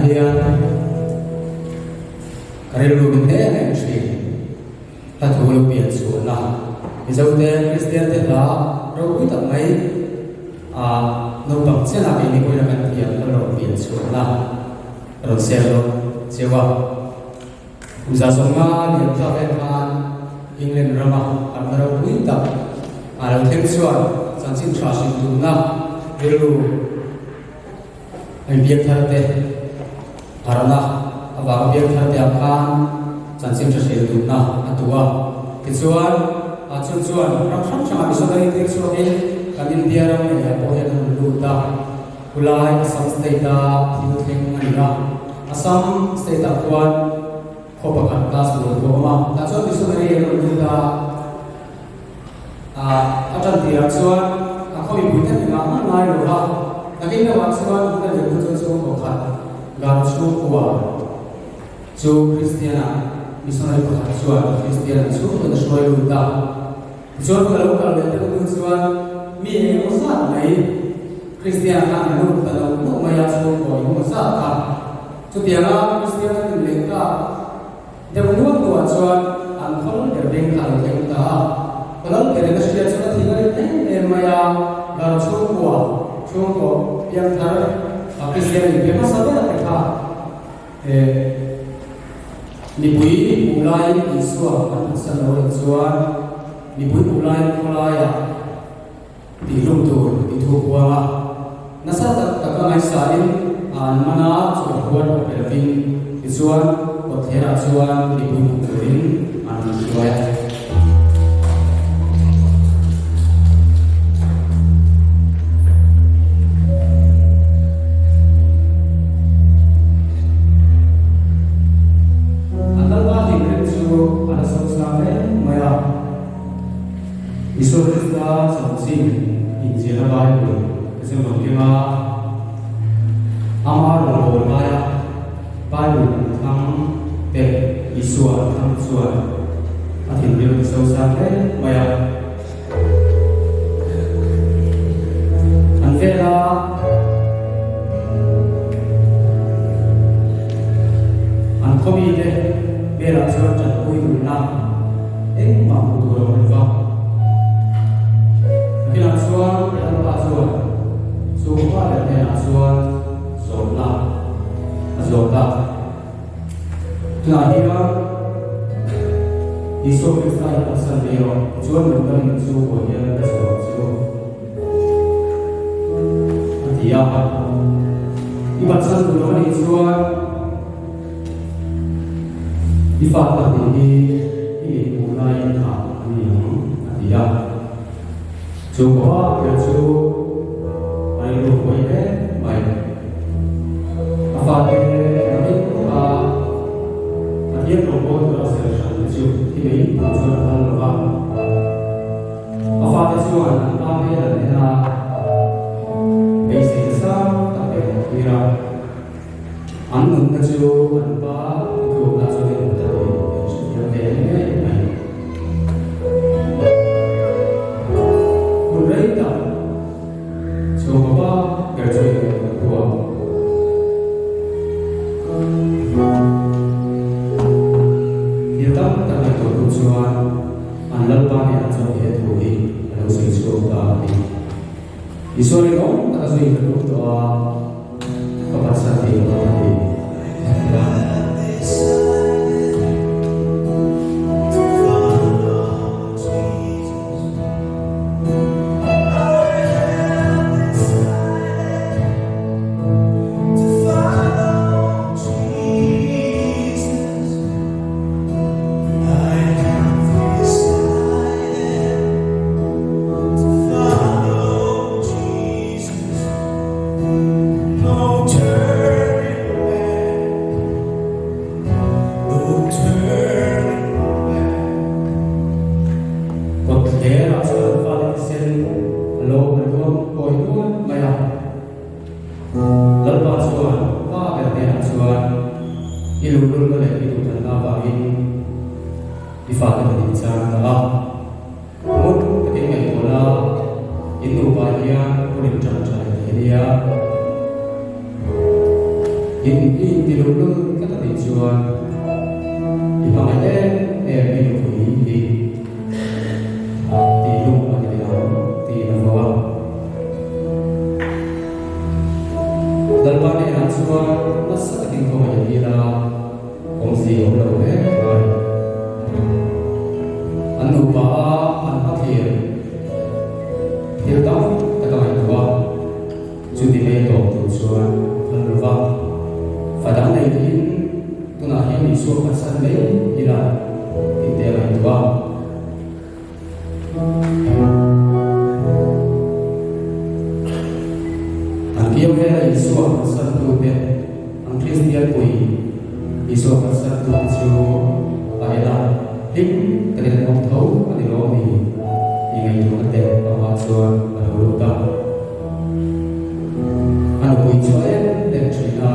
hian ka rilru min hle em thin. Hla thu lo pian chhuahna Mizote Kristiante hla ropui tak mai a naupang chianah keini pawhin a kan thiam hla rawn pian chhuahna rawn share dawn cheu a. Kum 150 lian thlak vel khan England rama harhna ropui tak a lo thleng chuan chanchin tha hrilh duhna rilru Hei biak thar te harhna avanga biak thar te ah khan chanchin tha hrilh duhna a tu a. Tichuan, ah chu chuan ram hrang hrangah missionary tir chhuakin kan India ram ngeiah pawh hian a rawn lut a. Khulai Assam state-a thil thleng a ni a. Assam state-ah khuan khaw pakhat class buai pawh a awm a. Tah chuan missionary an rawn lut a. A tan tirah chuan a khaw mipui te engah mah ngai lo va, nakin deuhah chuan hun a lian chu chhungkaw khat Garo chhungkua chu Kristiana missionary pakhat chuan Kristiana chhungkaw a hruai lut a. Tichuan hun a lo kal leh deuh hnu chuan mi eng emaw zat mai Kristiana khan an lut ta lo hlauh mai a, chhungkaw eng emaw zat kha. Chutianga Kristiana tin leh tak Deuh nual nual chuan an khawl ber beng kha a lo thleng ta a. Ka lo ber in a hria chuan a thing a rin em em mai a, Ral chhungkua, chhungkaw piangthar a Kristian in pe hmasa ber te kha eh mipui hmuh laiin Isua an phatsan lo anih chuan mipui hmuh laiin khawlaiah Tihhlum tur i thu huang a, nasa tak taka ngaihsain a an man a, chu a huat awk leh lovin tichuan kawtthlerah chuan mipui hmuh turin an rawn hruai a. An lalpa thinrim chu a la sosang hle mai a. Isua Krista chanchin inziahna Bible te chu rawn keng a, ama rawn bawl laia Bible an thlang te Isua an thlang chuan a thinrim a tisosang hle mai a. An vela an khawmite velah chuan tanpui duhna Engmah hmuh tur a awm lo va. Nakinah chuan Lalpa chuan chu pa leh hnenah chuan zawhna a zawt a. Tunah hian Isua Krista hi phatsan mai rawh, tichuan nungdangin chu hawi hian ka chhuah ang che u, a ti a. I phatsan duh lo a nih chuan, I fa pahnih hi i mit hmuh laiin thah an ni ang, a ti a. Chu kawha ber chu a rilru huai hle mai. A fate nakin kha Pathian rawngbawl tura ser hran te chu thi mai tur chuan a phal lo va. A fate chuan an pa hmel an en a, beisei nasa tak leh an thlir a. An nunna chu an pa tlukna chuan in hmu ta tih an hrethiam ve ngei mai. Hun rei tak chhungkaw pa ber chu in hmu thu a. Thil tam tak ngaihtuah hnu chuan an Lalpa hnenah chuan he thu hi a lo sawi chhuak ta a ni. Isua rinawm taka zui ka tum tawh a, ka phatsan thei lo a ti. Kawtthlerah chuan an fate thisen a lo a luang kawi nual mai a. Lalpa chuan pa ber hnenah chuan i luhlulna leh i duhthanna avangin i fate pahnih chang ta a. Ngut takin ngaihtuah la, in nupa hian hun in ṭan ṭha leh thei nia. In in. chuan i hmangaih em em i nupui hi tih hlum a ni leh ang tiin a vau a. Lalpa hnenah chuan nasa takin khawngaih a dil a, awmzia awm lo hle mai. An nupa a an hmathlir thil tam tak a ngaihtuah a. Chuti mai a tawp tur chuan an lo va. Fa dang nei in tunah hian Isua phatsan mai ila tih te a ngaihtuah a. An kiam vela Isua phatsan tute, an Kristian pui Isua phatsan tute chu a en a, hlim takin an awm tho a ni lawm ni tih ngaihtuahna te amah chuan a lo lut a. A nupui chu a en em thin a,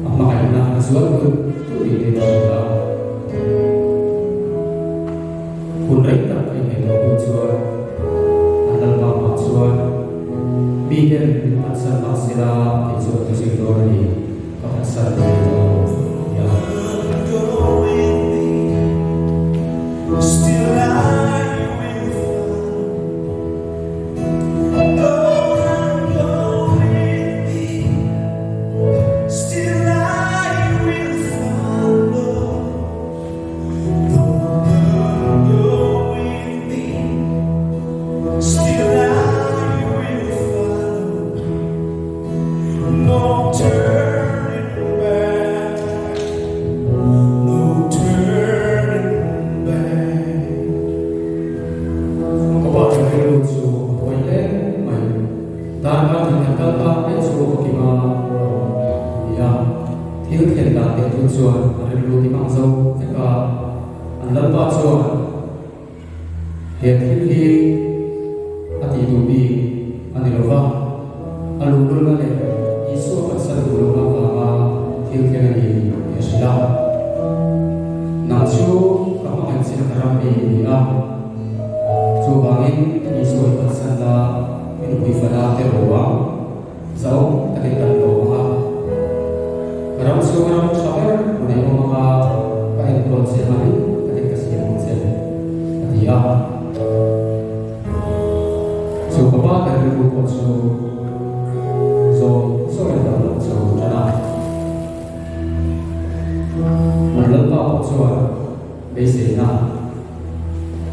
a hmangaihna a zual tulh tulh tih te a hria a. Hun rei tak a inngaihtawh hnu chuan an lalpa hmah chuan miten min phatsan mah sela kei chuan ka zui dawn a ni, ka phatsan thei tawh lo a ti a. Ka pa chu rilru chu a buai hle mai. Darkar thing an kal ta mai chu a kim a awm a ni a. Thil thlen dan teh chu chuan a rilru ti hmang zo vek a. An lalpa chuan he thil hi a tih duh bik a ni lo va, a luhlulna leh Isua phatsan duh lohna avanga thil thleng a ni tih a hrilh a. Nang chu ka hmangaih che ka ram mi i ni a, chuvangin Isua i phatsan la i nupui fana te ro ang. Zo takin kan lawm ang a, ka ram chhung ram tha ber rawn ei awm ang a, ka enkawl che ang a hlim takin ka siam ang che, a ti a. Chu ka pa ber rilru pawh chu zawi zawiin a danglam chho tan a. An lalpa pawh chuan beiseina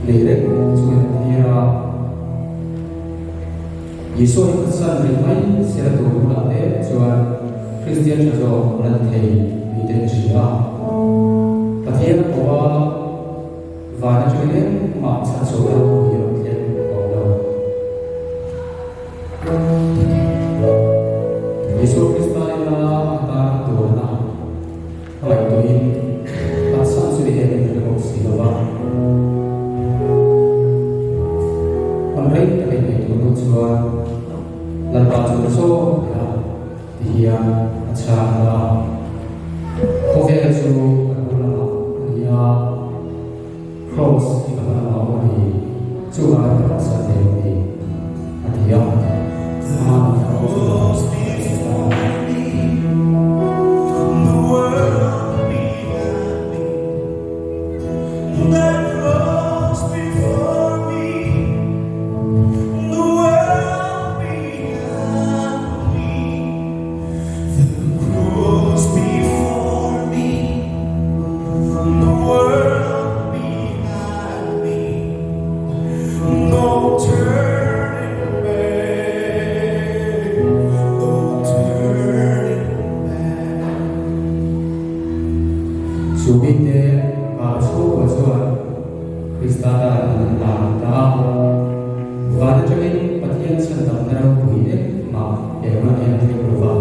nei reng chungin a thlir a. Isua hi phatsan rih mai sela tur hunah te chuan Kristian tha zawk an la ni thei ni te ka hria a. Pathian a ko a, van atangin engmah chhanchhuahna ropui a rawn thleng awm lo. Isua Krista ina a tan a tuarna a ngaihtuahin phatsan chu ni em in hre bawk si lo va. Hun rei tak a inngaihtawh hnu chuan Lalpa chu ka zawk leh a ti hian a chhang ta. Khawvel chu ka hnung lamah a ni a, Kraws hi ka hma lamah a awm a ni, chuvangin ka phatsan thei lo a ni, a ti a. Amah nunna pawh chu a ti ta. Chu mite kar chhungkua chuan Krista tan an han la ta a. Van atangin Pathian chhandamna ropui engmah he hunah hian a thleng lo va,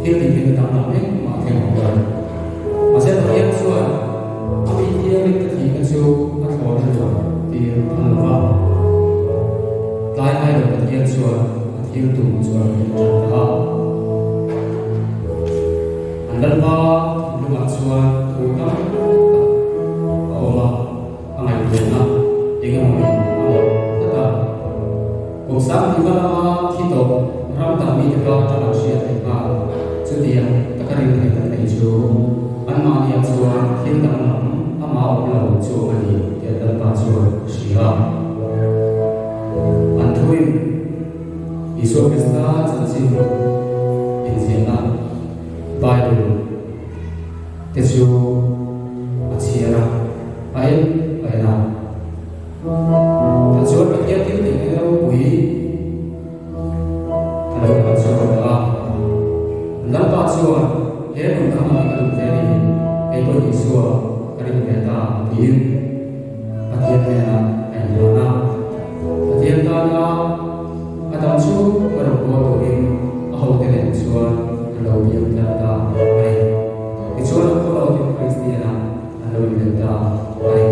thil tih theihna danglam engmah a thleng awm lo. Mahse Pathian chuan a mi thiangin ka thihna chu a thlawhna luan tir phal lo va. Tlai ngai lo Pathian chuan a thil tum chu a rawn en tan ta a. An Lalpa thinlungah chuan thu tam tak a awm a, a ngaihtuahna eng emaw in a mawlh tlat a. Kum sang tiva lama thi tawh ram dang mite kha atanga hriat theih nghal chutiang taka rin theih an nei. tih chu anmahniah chuan thil danglam amah awm lo chuang a ni tih an Lalpa chuan a hria a. An thuin Isua Krista chanchin inziahna Bible te chu a chhiar a, a en a en a. Tah chuan Pathian thil tihna ropui a lo lang chhuak ta a. Lalpa chuan he nun dang ang hi ka duh ve a ni, kei pawhin Isua ka ring ve ta tiin Pathian hnenah a inhlan a. Pathian tana a dam chhung a rawn kawl turin a hote nen chuan an lo biak tlat ta a ni. Tichuan a khawlawtin Kristiana an lo inbel ta a ni.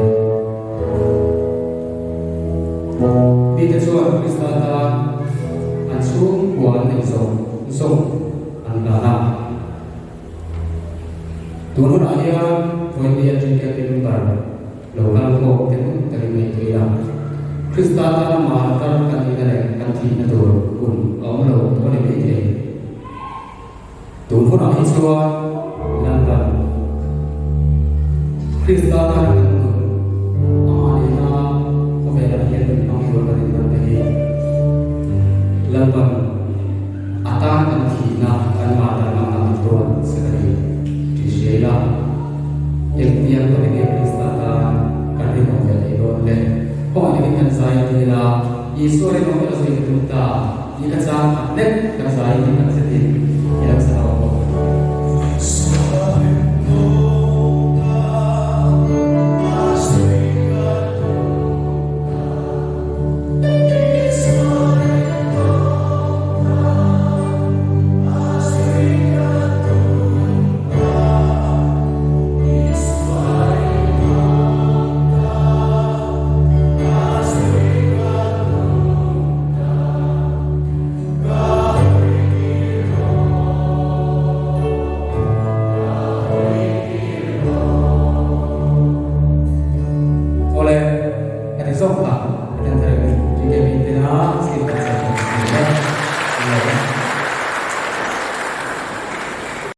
Mite chuan Krista tan an chhungkua an neih zawng zawng an hlan a. Tun hunah hian vawiin atangte member lo kal khawm te hmun takin ngaihtuah ila, Krista tana martar kan nihna leh kan thihna tur hun a awm lo tawh a ni maithei. Tun hunah hi chuan London Krista tana kan nun amah nena khawvelah hian min hmang tur kan inhman te hi London a tan kan thihna kan martar ngamna min ruat sek a ni tih hria ila engtiang tak in nge Krista tan kan rinawm ve theih dawn le? Kawngah takin kan zai dil a, Isua rinawm taka zui ka tum ta tih ka chang khat lek kan zai tih tak zetin.